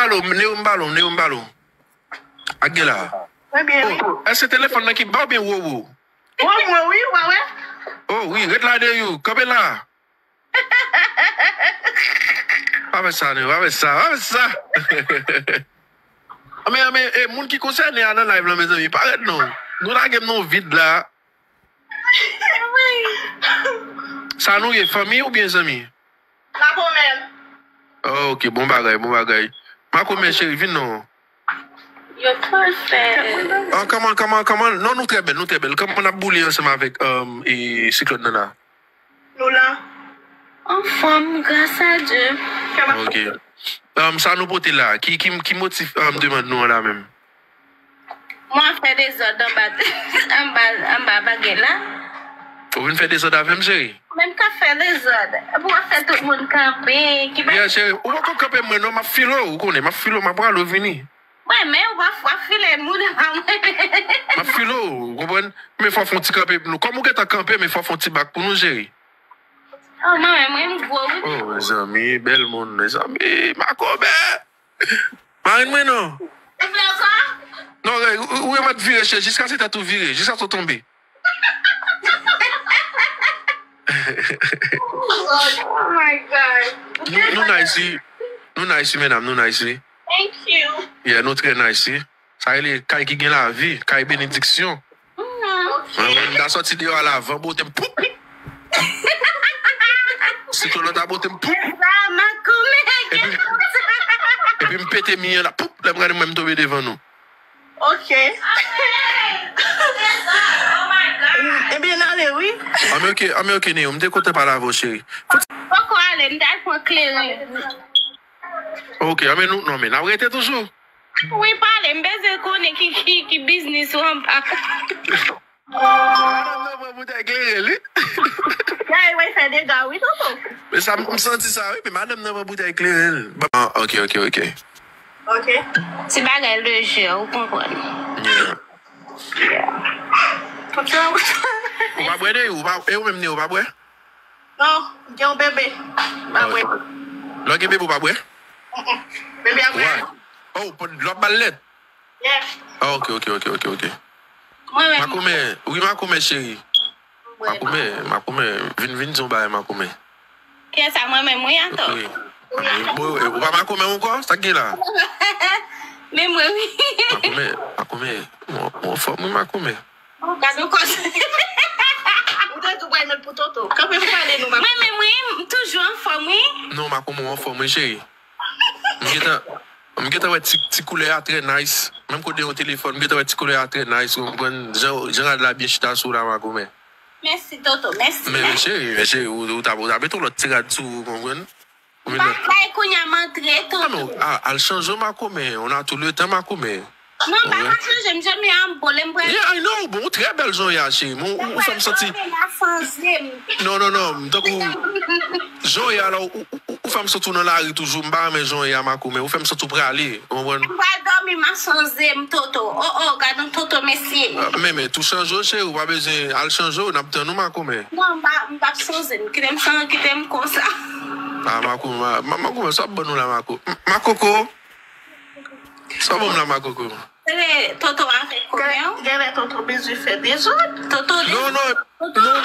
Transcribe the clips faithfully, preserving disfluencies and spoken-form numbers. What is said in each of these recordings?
Alo, Neo m pale w, Neo m pale w. Ak gen la. Mwen byen, wi. Oh, èske telefòn nan ki ba oubyen wowo? Wowo, wi, ou pa wè? Oh, wi, ret la de you, kanpe la. Pa fè sa, Neo, pa fè sa, pa fè sa. Anben, anben, e, moun ki konsène a nan live lan, mezanmi, parèt non. Nou lage m nan yon vid la. Sa nou ye, fanmi oubyen zanmi? Makomè. Oh, ok, bon bagay, bon bagay. Makomè cheri, vin non. Yo perfect. Ah, kòman, kòman, kòman? Non, nou trè bèl, nou trè bèl. Kòman n ap boule ansanm avèk, um, e, siklòn nan la? Nou la. Anfòm, gras a Dye. Ok. Um, sa nou pote la, ki, ki, ki motif, um, demann nou an la menm? Mwen fè dezòd anba, anba, anba bagay la. Ou vin fè dezòd avè m, cheri? Menm k ap fè dezòd. Epi w ap fè tout moun kanpe. Ki pa... Yeah, cheri, ou poko kanpe mwen non, m ap file w, ou konnen, m ap file w, m ap prale, w vini. Mwen, men w ap, w ap file moun anba mwen. M ap file w, ou konprann? Men fò w fè yon ti kanpe pou nou. Kòm ou gentan kanpe, men fò w fè yon ti bak pou nou, cheri. Oh, mwen, mwen, m gwo, wi. Oh, mezanmi, bèl moun, mezanmi, makomè. Marenn mwen non. Ou vle ankò? Non, ou, ou, ou mèt vire, cheri, jiska se tèt ou vire, jiska se w tonbe. Oh my God. Nou, nou nice, wi. Nou nice, wi, medam, nou nice, wi. Thank you. Yeah, nou trè nice, wi. Sa rele kay ki gen lavi, kay benediksyon. Mhm. Mwen, mwen, m ta sòti deyò a la, van bote m, poup! Siklòn nan ta bote m, poup! Sa, makomè, epi, epi m pete mi an la, poup! Lè m gade mwen, m tonbe devan nou. Ok. Ebyen, n ale, wi. Anben, ok, anben, ok, Neo, m te kontan pale avè w, cheri. Poko ale, m t al pran kleren. Ok, anben, nou, non, men n ap rete toujou. Wi, pale, m bezwen konnen ki, ki, ki biznis ou anba. Madanm nan pran boutèy kleren, wi. Gade, w fè dega, wi, tonton. Men sa, m, m santi sa, wi, men madanm nan pran boutèy kleren. Ah, ok, ok, ok. Ok. Ti bagay lejè, ou konprann. Yeah. Yeah. Ou pa bwè, Neo, ou pa, e ou menm, Neo, ou pa bwè? Non, m gen yon bebe. M pa bwè. Lè w gen bebe, ou pa bwè? Mm-mm. Bebe ap bwè. Why? Oh, pou lè w ap ba l lèt? Yeah. Ah, ok, ok, ok, ok, ok. Mwen menm. Makomè, wi, makomè, cheri. Makomè, makomè, vin, vin di yon bagay, makomè. Kiyès sa, mwen menm, wi, atò. Wi. Bon, ou pa makomè ankò? Sa k gen la? Men mwen, wi. Makomè, makomè, ou, ou anfòm, wi, makomè. Gad yon kòs. Ou te tou pral met pou Toto. Kanpe pou pale nou, makomè. Mwen menm, wi, m toujou anfòm, wi. Non, makomè, ou anfòm, wi, cheri. M gentan, m gentan wè ti, ti koulè a trè nice. Menm kote yon telefòn, m gentan wè ti koulè a trè nice. Ou konprann? Jan, jan rad la byen chita sou la, makomè. Mèsi, Toto, mèsi. Men, men cheri, men cheri, ou, ou ta, ou ta met yon lòt ti rad sou, ou konprann? Ou vin la. Bagay kounye a m antre, Toto. Ah, non, a, al chanje w, makomè. On a tout le temps, makomè. Non, m pa ka chanje, m janm an bole, m pral. Yeah, I know, bon, ou trè bèl jan w ye a, cheri. Men ou, ou fè m santi. Non, non, non, m tankou jan w ye a la, ou, ou, ou, ou fè m santi w nan lari toujou, m pa renmen jan w ye a, makomè. Ou fè m santi w prale, ou konprann? M pral dòmi, m ap chanje m, Toto. Oh, oh, gad yon Toto, mesye. Ah, men, men, tou chanje w, cheri, ou pa bezwen al chanje w, n ap tann ou, makomè. Non, m pa, m p ap chanje m. Kite m san, kite m konsa. Ah, makomè, ma, ma, makomè, sa ap ban nou la, mako. M, makoko. Sa w ban m la, makoko? Rele Toto avèk kòmè w. Genlè Toto bezwen fè dezòd. Toto de... Non, non, Toto, non.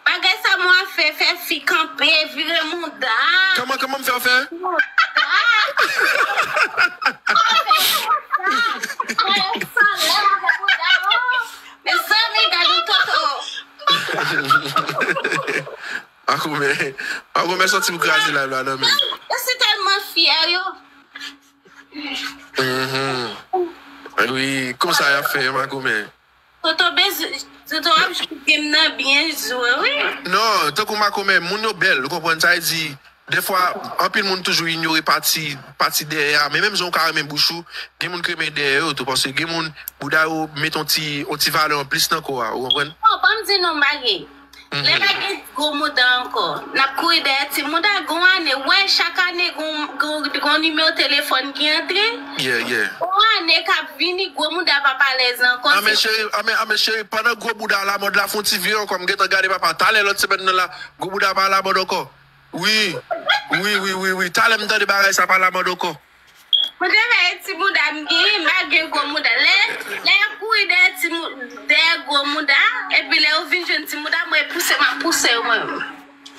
Bagay sa mwen fè, fè fi kanpe, vire mouda. Kòman, kòman m fè w fè? Mouda. Mwen fè sa, mwen fè sa, lè avèk mouda, oh. Mezanmi, gade Toto. Makomè, makomè sòti pou kraze live la nan men. Yo si tèlman fyè, yo. Mhm. Wi, konsa y ap fè, makomè. Toto bez-, Toto ap jwe game nan byen jwe, wi. Non, tankou makomè, moun yo bèl, ou konprann sa, e di, dèfwa, anpil moun toujou inyore pati, pati dèyè a, men menm jan w ka renmen bouch ou, gen moun ki renmen dèyè yo tou, paske gen moun, bouda yo met yon ti, yon ti valè anplis nan kò a, ou konprann? Non, ban m di nou yon bagay. Lè pa gen gwo mouda ankò, n ap kouri dèyè ti mouda. Gon ane, w wè chak ane gon, gon, gon nimewo telefòn ki antre. Yeah, yeah. Gon ane k ap vini, gwo mouda p ap alèz ankò. Anben cheri, anben, anben cheri, pandan gwo bouda alamòd la, fè yon ti vire ankò, m gentan gade papa. Talè lòt semèn nan la, gwo bouda pa alamòd ankò. Wi, wi, wi, wi, wi. Talè m tande bagay sa pa alamòd ankò. Mwen te Ti bouda m genyen, m pa gen gwo mouda. Lè, lè yo kouri dèyè ti mou-, dèyè gwo mouda, epi lè yo vin jwenn ti bouda, mwen pouse, m ap pouse yo mwen menm.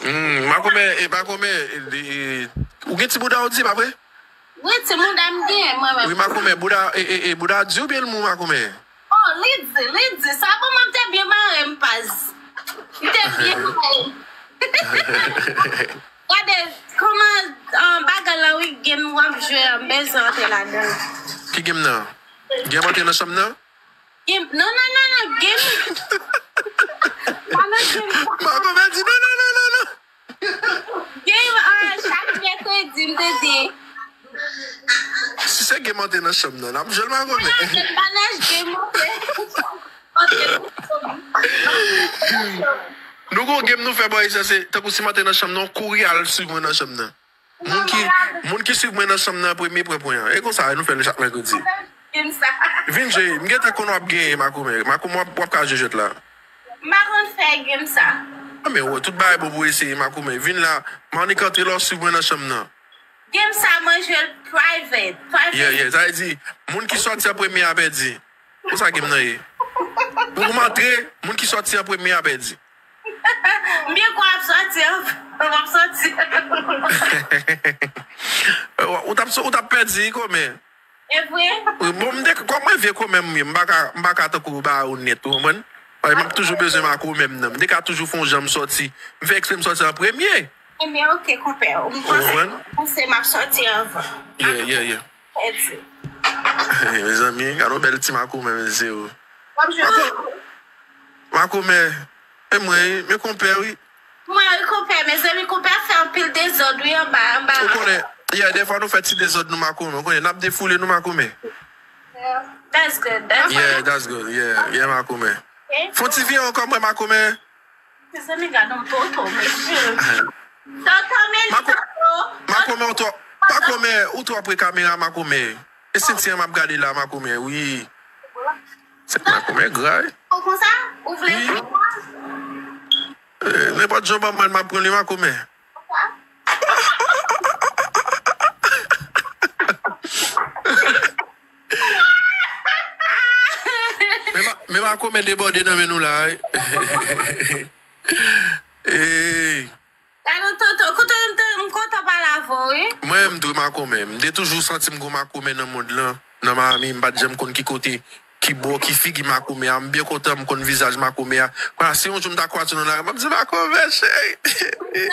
Hmm, makomè, e makomè, e, e, ou gen ti bouda ou di, pa vre? Wi, ti bouda m genyen, mwen menm. Wi, makomè, bouda, e, e, e, bouda di oubyen l mou, makomè? Oh, li di, li di. Sa bon, mwen te byen mare m paz. M te byen mare. Gade, kòman, ah, bagay la, wi, game w ap jwe a, m bezwen antre ladan. Ki game nan? Game antre nan chanm nan? Game, non, non, non, non, game. Pa nan game sa. Makomè di non, non, non, non, non. Game, ah, chak mèkredi, m te di. Si se game antre nan chanm nan, n ap jwe l makomè. Ah, se pa nan game, ok. Ok. Nou gon game nou fè bò isit, se tankou si m antre nan chanm nan, kouri al swiv mwen nan chanm nan. Moun ki, moun ki swiv mwen nan chanm nan premye pran pwen an. E konsa nou fè l chak mèkredi. Game sa. Vin jwe, m gentan konn w ap genyen, makomè. Makomè, w ap, w ap ka jwe jwèt la. M pa konn fè game sa. Ah, men wè, tout bagay bon pou eseye, makomè. Vin la, m annik antre lè w swiv mwen nan chanm nan. Game sa, mwen jwe l private. Private. Yeah, yeah. Sa vle di, moun ki sòti an premye a pèdi. Konsa game nan ye. Pou m antre, moun ki sòti an premye a pèdi. M byen kwè w ap sòti, w ap sòti. Ou t ap, ou t ap pèdi, komè. E vre? Wi, bon, m te, kòm mwen vye komè m ye, m pa ka, m pa ka tankou ba ou nèt, ou konprann? Paske m ap toujou bezwen makomè m nan. M te ka toujou fè yon jan m sòti. M fè eksprè m sòti an premye. Ebyen, ok, konpè. M panse, m panse m ap sòti anvan. Yeah, yeah, yeah. Pèdi. Mezanmi, gade yon bèl ti makomè, mesye, o. W ap jwe. Mako-, makomè, e mwen, wi, men konpè, wi. Mwen, wi, konpè, mezanmi, konpè ap fè anpil dezòd, wi, anba, anba. Ou konnen, yeah, dèfwa nou fè ti dezòd nou, makomè, ou konnen, n ap defoule nou, makomè. Yeah, that's good, that's good. Yeah, that's good, yeah, yeah, makomè. Ok. Fè yon ti viyon ankò, mwen, makomè. Mezanmi, gade yon toto, mesye. Toto, men li Mako-, toto. Makomè, ou twò, makomè, ou twò pre kamera, makomè. E senti an m ap gade la, makomè, wi. Se makomè gra, wi. Ou konsa? Ou vle wi. Pran? Eh, nenpòt jan w ban mwen l, m ap pran li, makomè. Men ma-, men makomè debòde nan men nou la, wi. Ey. Gade tonton, kontan m te, m kontan pale avè w, wi. Mwen menm tou makomè. M te toujou santi m gon makomè nan mond lan. Nan Miami, m pa t janm konn ki kote, ki bò, ki figi makomè a. M byen kontan m konn vizaj makomè a. Konnya, si yon jou m ta kwaze w nan lari, m ap di makomè, cheri.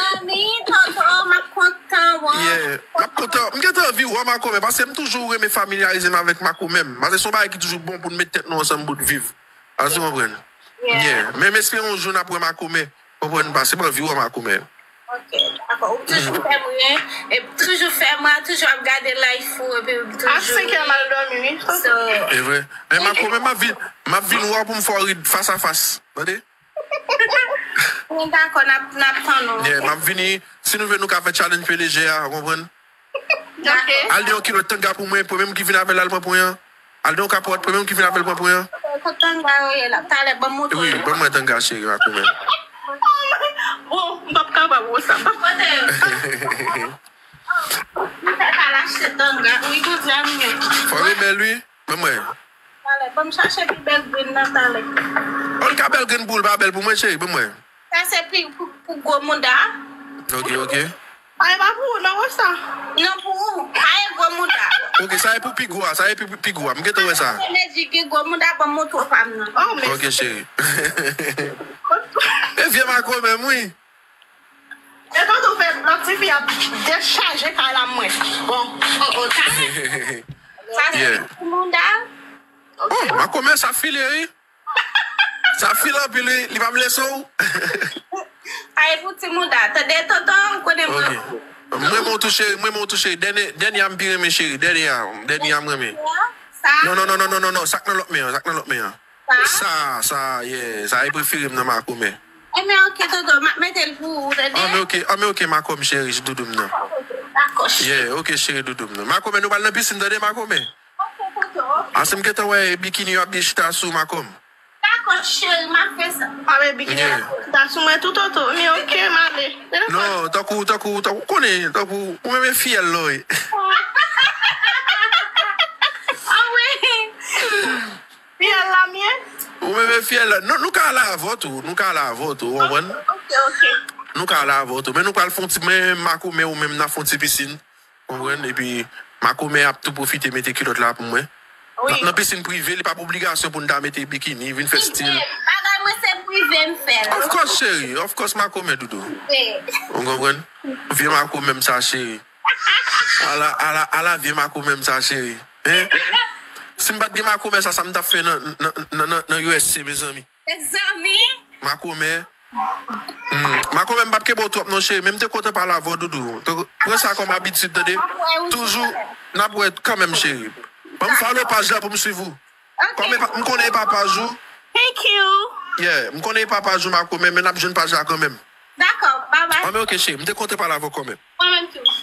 Zanmi, tonton, m ap kontan wè w. Yeah. M ap kontan. M gentan anvi wè w makomè, paske m toujou renmen familyarize m avèk makomè m. Paske se yon bagay ki toujou bon pou n met tèt nou ansanm pou n viv. Èske w konprann? Yeah. Yeah. Men m espere yon jou n ap wè makomè. Konprann, paske m anvi wè makomè. Ok, dakò. Ou toujou fè m ri, e toujou fè m ri, toujou ap gade life ou, epi ou toujou. A senk è m al dòmi, wi. So, e vre. Men makomè, m ap vin, m ap vin wè w pou m fè w ri fas a fas. Tande? Bon, dakò, n ap, n ap tann ou. Yeah, m ap vini. Si nou vle, nou ka fè challenge P D G a, ou konprann? Ok. Al de yon kilòt tanga pou mwen, premye moun ki vin avè l al pran pwen an. Al de yon kapòt, premye moun ki vin avè l pran pwen an. Kot tanga yo ye la? Talè, ban m montre w. Wi, ban mwen tanga, cheri, makomè. Bon, m p ap kapab wè sa. Kote? M fèk al achte tanga. Wi, kouzin m yo. Fò yo bèl, wi. Ban mwen. Talè, ban m chache pi bèl grenn nan talè. Ò, li ka bèl grenn pou ou, li pa bèl pou mwen, cheri, ban mwen. Sa se pi pou, pou gwo mouda. Ok, ok. A, e pa pou ou, non, wè sa. Non, pou ou. A, e gwo mouda. Ok, sa e pou pi gwo a, sa e pi, pi gwo a. M gentan wè sa. Se nèg ki gen gwo mouda, ban m montre w pa m nan. Oh, men. Ok, cheri. E vye makomè m, wi. E tonton fè lòt tifi ap dechaje kay la mwen. Bon. Oh, oh, talè. Sa se pou mouda. Oh, makomè sa file, wi. Sa file anpil, wi. Li p ap lese w. Sa e pou ti mouda. Tande, tonton, ou konnen mwen. Ok. Mwen renmen w tou, cheri. Mwen renmen w tou, cheri. Dènye, dènye a m pi renmen, cheri. Dènye a, dènye a m renmen. Sa? Non, non, non, non, non, non, non. Sa k nan lòt men an, sa k nan lòt men an. Sa? Sa, sa, yeah. Sa e prefere m nan makomè. Enben, ok, tonton, m ap mete l pou ou, tande? Anben, ok, anben, ok, makomè, cheri, doudou m nan. Dakò, cheri. Yeah, ok, cheri, doudou m nan. Makomè, nou pral nan pisin, tande, makomè? Ok, tonton, ok. Ase m gentan wè bikini yo ap byen chita sou makomè. Dakò, cheri, m ap fè sa. Pa wè bikini yo ap byen chita sou mwen tou, tonton. Men ok, m ale. Non, tankou, tankou, tankou, konnen, tankou, ou menm e fiyèl la w ye. Mwen fyè la. Nou, nou ka ale avè w tou. Nou ka ale avè w tou. Ou konprann? Ok, ok. Nou ka ale avè w tou. Men nou pral fè yon ti, men makomè ou menm n ap fè yon ti pisin. Ou konprann? Epi makomè ap tou pwofite mete kilòt la pou mwen. Wi. Nan pisin prive, li pa pou obligasyon pou n ta mete bikini, vin fè stil. Bagay mwen se prive m fè l. Of course, cheri. Of course, makomè doudou. Prive. Ou konprann? Vye makomè m sa, cheri. Ala, ala, ala vye makomè m sa, cheri. Hein? Si m pa t gen makomè sa, sa m t ap fè nan, nan, nan, nan, nan U S C, mezanmi. Mezanmi. Makomè. Hmm. Makomè, m p ap kenbe w twòp non, cheri, men m te kontan pale avè w, doudou. Te- Pran sa kòm abitid, tande. Toujou, n ap wè kanmenm, cheri. Ban m follow paj la pou m swiv ou. Ok. Kòm e pa- m konnen e pa paj ou. Thank you. Yeah, m konnen e pa paj ou, makomè, men n ap jwenn paj la kanmenm. Dakò, bye bye. Anben, ok, cheri, m te kontan pale avè w kanmenm. Mwen menm tou.